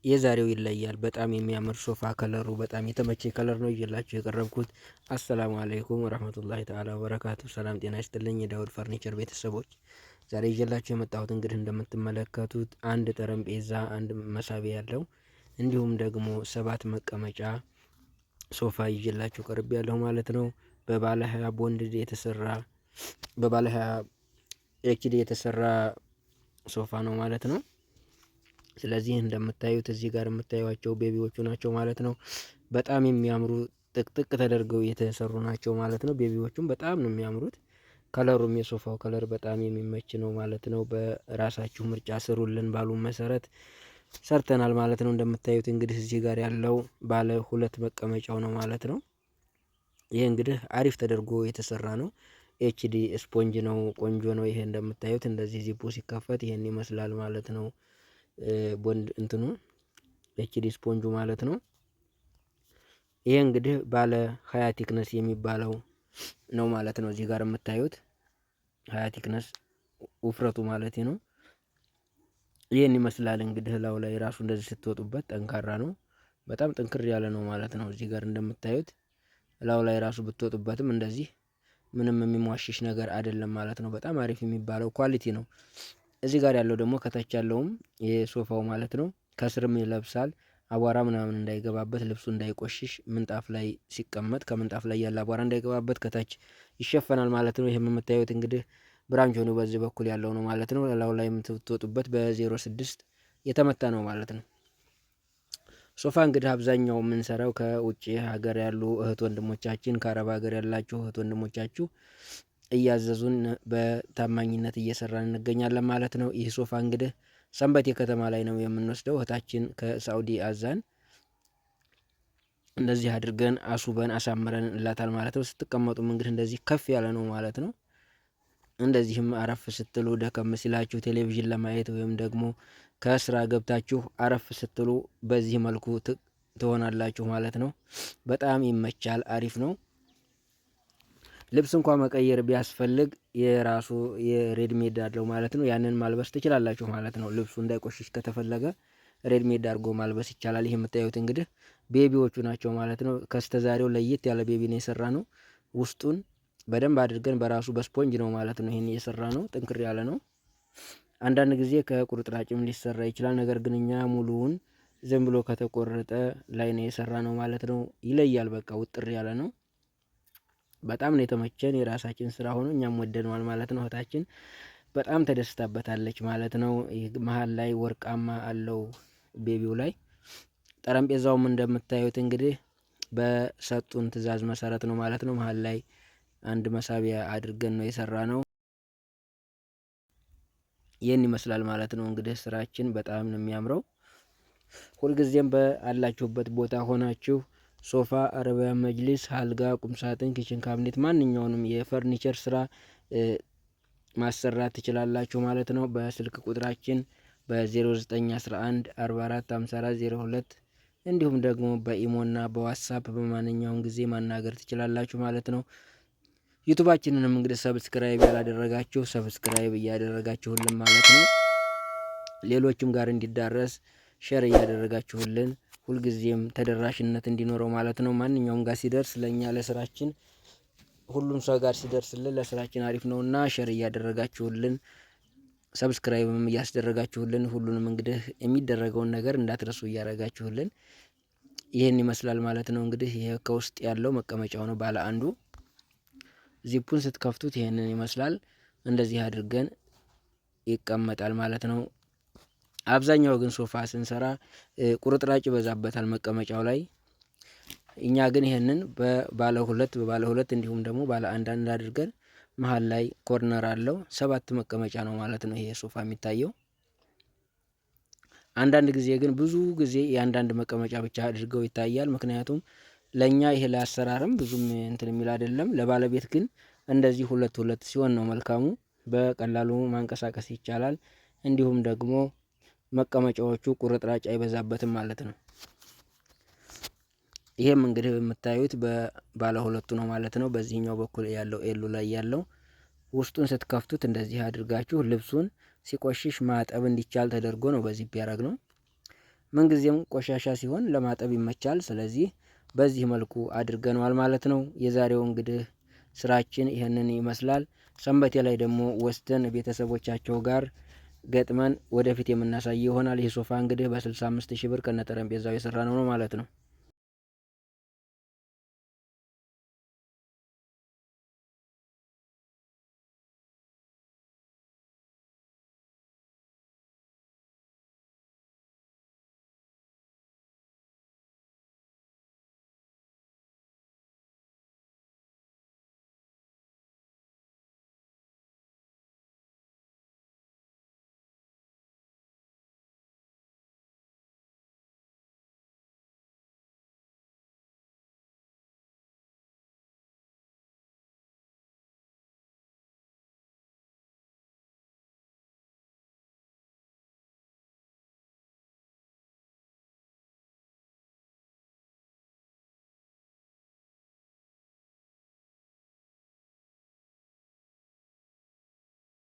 የዛሬው ይለያል። በጣም የሚያምር ሶፋ፣ color ኡ በጣም የተመቸ color ነው ይዤላችሁ የቀረብኩት። السلام عليكم ورحمة الله تعالى وبركاته። ሰላም ጤና ይስጥልኝ የዳውድ ፈርኒቸር ቤተሰቦች። ዛሬ ይዤላችሁ የመጣሁት እንግዲህ እንደምትመለከቱት አንድ ጠረጴዛ፣ አንድ መሳቢያ ያለው እንዲሁም ደግሞ ሰባት መቀመጫ ሶፋ ይዤላችሁ ቀርቤያለሁ ማለት ነው። በባለ 20 ቦንድ የተሰራ፣ በባለ 20 HD የተሰራ ሶፋ ነው ማለት ነው። ስለዚህ እንደምታዩት እዚህ ጋር የምታዩቸው baby ዎቹ ናቸው ማለት ነው። በጣም የሚያምሩ ጥቅጥቅ ተደርገው የተሰሩ ናቸው ማለት ነው። baby ዎቹም በጣም ነው የሚያምሩት። color ኡም የሶፋው color በጣም የሚመች ነው ማለት ነው። በራሳችሁ ምርጫ ስሩልን ባሉ መሰረት ሰርተናል ማለት ነው። እንደምታዩት እንግዲህ እዚህ ጋር ያለው ባለ ሁለት መቀመጫው ነው ማለት ነው። ይሄ እንግዲህ አሪፍ ተደርጎ የተሰራ ነው። HD sponge ነው፣ ቆንጆ ነው። ይሄ እንደምታዩት እንደዚህ ዚፑ ሲከፈት ይሄን ይመስላል ማለት ነው። ቦንድ እንትኑ HD sponge ኡ ማለት ነው። ይሄ እንግዲህ ባለ 20 thickness የሚባለው ነው ማለት ነው። እዚህ ጋር የምታዩት 20 thickness ውፍረቱ ማለት ነው። ይህን ይመስላል እንግዲህ ላዩ ላይ ራሱ እንደዚህ ስትወጡበት ጠንካራ ነው። በጣም ጥንክር ያለ ነው ማለት ነው። እዚህ ጋር እንደምታዩት ላዩ ላይ ራሱ ብትወጡበትም እንደዚህ ምንም የሚሟሽሽ ነገር አይደለም ማለት ነው። በጣም አሪፍ የሚባለው quality ነው። እዚህ ጋር ያለው ደግሞ ከታች ያለውም የሶፋው ማለት ነው። ከስርም ይለብሳል፣ አቧራ ምናምን እንዳይገባበት፣ ልብሱ እንዳይቆሽሽ፣ ምንጣፍ ላይ ሲቀመጥ ከምንጣፍ ላይ ያለ አቧራ እንዳይገባበት ከታች ይሸፈናል ማለት ነው። ይህም የምታዩት እንግዲህ branch ሆኖ በዚህ በኩል ያለው ነው ማለት ነው። ላዩ ላይ የምትወጡበት በ06 የተመታ ነው ማለት ነው። ሶፋ እንግዲህ አብዛኛው የምንሰራው ከውጭ ሀገር ያሉ እህት ወንድሞቻችን፣ ከአረብ ሀገር ያላችሁ እህት ወንድሞቻችሁ እያዘዙን በታማኝነት እየሰራን እንገኛለን ማለት ነው። ይህ ሶፋ እንግዲህ ሰንበቴ ከተማ ላይ ነው የምንወስደው። እህታችን ከሳኡዲ አዛን እንደዚህ አድርገን አሱበን አሳምረን እላታል ማለት ነው። ስትቀመጡም እንግዲህ እንደዚህ ከፍ ያለ ነው ማለት ነው። እንደዚህም አረፍ ስትሉ፣ ደከም ሲላችሁ ቴሌቪዥን ለማየት ወይም ደግሞ ከስራ ገብታችሁ አረፍ ስትሉ በዚህ መልኩ ትሆናላችሁ ማለት ነው። በጣም ይመቻል፣ አሪፍ ነው። ልብስ እንኳ መቀየር ቢያስፈልግ የራሱ የ readymade አለው ማለት ነው። ያንን ማልበስ ትችላላችሁ ማለት ነው። ልብሱ እንዳይቆሽሽ ከተፈለገ readymade አድርጎ ማልበስ ይቻላል። ይህ የምታዩት እንግዲህ baby ዎቹ ናቸው ማለት ነው። ከስተዛሬው ለየት ያለ baby ነው የሰራነው። ውስጡን በደንብ አድርገን በራሱ በስፖንጅ ነው ማለት ነው። ይህን የሰራነው፣ ጥንክር ያለ ነው። አንዳንድ ጊዜ ከቁርጥራጭም ሊሰራ ይችላል። ነገር ግን እኛ ሙሉውን ዝም ብሎ ከተቆረጠ ላይ ነው የሰራነው ማለት ነው። ይለያል። በቃ ውጥር ያለ ነው። በጣም ነው የተመቸን። የራሳችን ስራ ሆኖ እኛም ወደነዋል ማለት ነው። እህታችን በጣም ተደስታበታለች ማለት ነው። መሀል ላይ ወርቃማ አለው baby ው ላይ። ጠረጴዛውም እንደምታዩት እንግዲህ በሰጡን ትዕዛዝ መሰረት ነው ማለት ነው። መሀል ላይ አንድ መሳቢያ አድርገን ነው የሰራነው። ይህን ይመስላል ማለት ነው። እንግዲህ ስራችን በጣም ነው የሚያምረው። ሁልጊዜም በአላችሁበት ቦታ ሆናችሁ ሶፋ፣ Arabian መጅሊስ፣ አልጋ፣ ቁምሳጥን፣ kitchen cabinet፣ ማንኛውንም የፈርኒቸር ስራ ማሰራት ትችላላችሁ ማለት ነው። በስልክ ቁጥራችን በ0911 44 54 02 እንዲሁም ደግሞ በኢሞና በዋትሳፕ በማንኛውም ጊዜ ማናገር ትችላላችሁ ማለት ነው። ዩቱባችንንም እንግዲህ subscribe ያላደረጋችሁ subscribe እያደረጋችሁልን ማለት ነው። ሌሎችም ጋር እንዲዳረስ share እያደረጋችሁልን ሁልጊዜም ተደራሽነት እንዲኖረው ማለት ነው። ማንኛውም ጋር ሲደርስ ለእኛ ለስራችን፣ ሁሉም ሰው ጋር ሲደርስልን ለስራችን አሪፍ ነውና share እያደረጋችሁልን subscribe ም እያስደረጋችሁልን ሁሉንም እንግዲህ የሚደረገውን ነገር እንዳትረሱ እያደረጋችሁልን ይህን ይመስላል ማለት ነው። እንግዲህ ይሄ ከውስጥ ያለው መቀመጫው ነው ባለ አንዱ። ዚፑን ስትከፍቱት ይህንን ይመስላል። እንደዚህ አድርገን ይቀመጣል ማለት ነው። አብዛኛው ግን ሶፋ ስንሰራ ቁርጥራጭ ይበዛበታል መቀመጫው ላይ። እኛ ግን ይህንን በባለ ሁለት በባለ ሁለት እንዲሁም ደግሞ ባለ አንድ አንድ አድርገን መሀል ላይ corner አለው፣ ሰባት መቀመጫ ነው ማለት ነው ይሄ ሶፋ የሚታየው። አንዳንድ ጊዜ ግን ብዙ ጊዜ የአንዳንድ መቀመጫ ብቻ አድርገው ይታያል። ምክንያቱም ለእኛ ይሄ ለአሰራርም ብዙም እንትን የሚል አይደለም። ለባለቤት ግን እንደዚህ ሁለት ሁለት ሲሆን ነው መልካሙ። በቀላሉ ማንቀሳቀስ ይቻላል። እንዲሁም ደግሞ መቀመጫዎቹ ቁርጥራጭ አይበዛበትም ማለት ነው። ይሄም እንግዲህ የምታዩት በባለ ሁለቱ ነው ማለት ነው። በዚህኛው በኩል ያለው L ኡ ላይ ያለው ውስጡን ስትከፍቱት እንደዚህ አድርጋችሁ ልብሱን ሲቆሽሽ ማጠብ እንዲቻል ተደርጎ ነው በዚህ ቢያደርግ ነው። ምንጊዜም ቆሻሻ ሲሆን ለማጠብ ይመቻል። ስለዚህ በዚህ መልኩ አድርገነዋል ማለት ነው። የዛሬው እንግዲህ ስራችን ይህንን ይመስላል። ሰንበቴ ላይ ደግሞ ወስደን ቤተሰቦቻቸው ጋር ገጥመን ወደፊት የምናሳይ ይሆናል። ይህ ሶፋ እንግዲህ በ65 ሺህ ብር ከነጠረጴዛው የሰራ ነው ማለት ነው።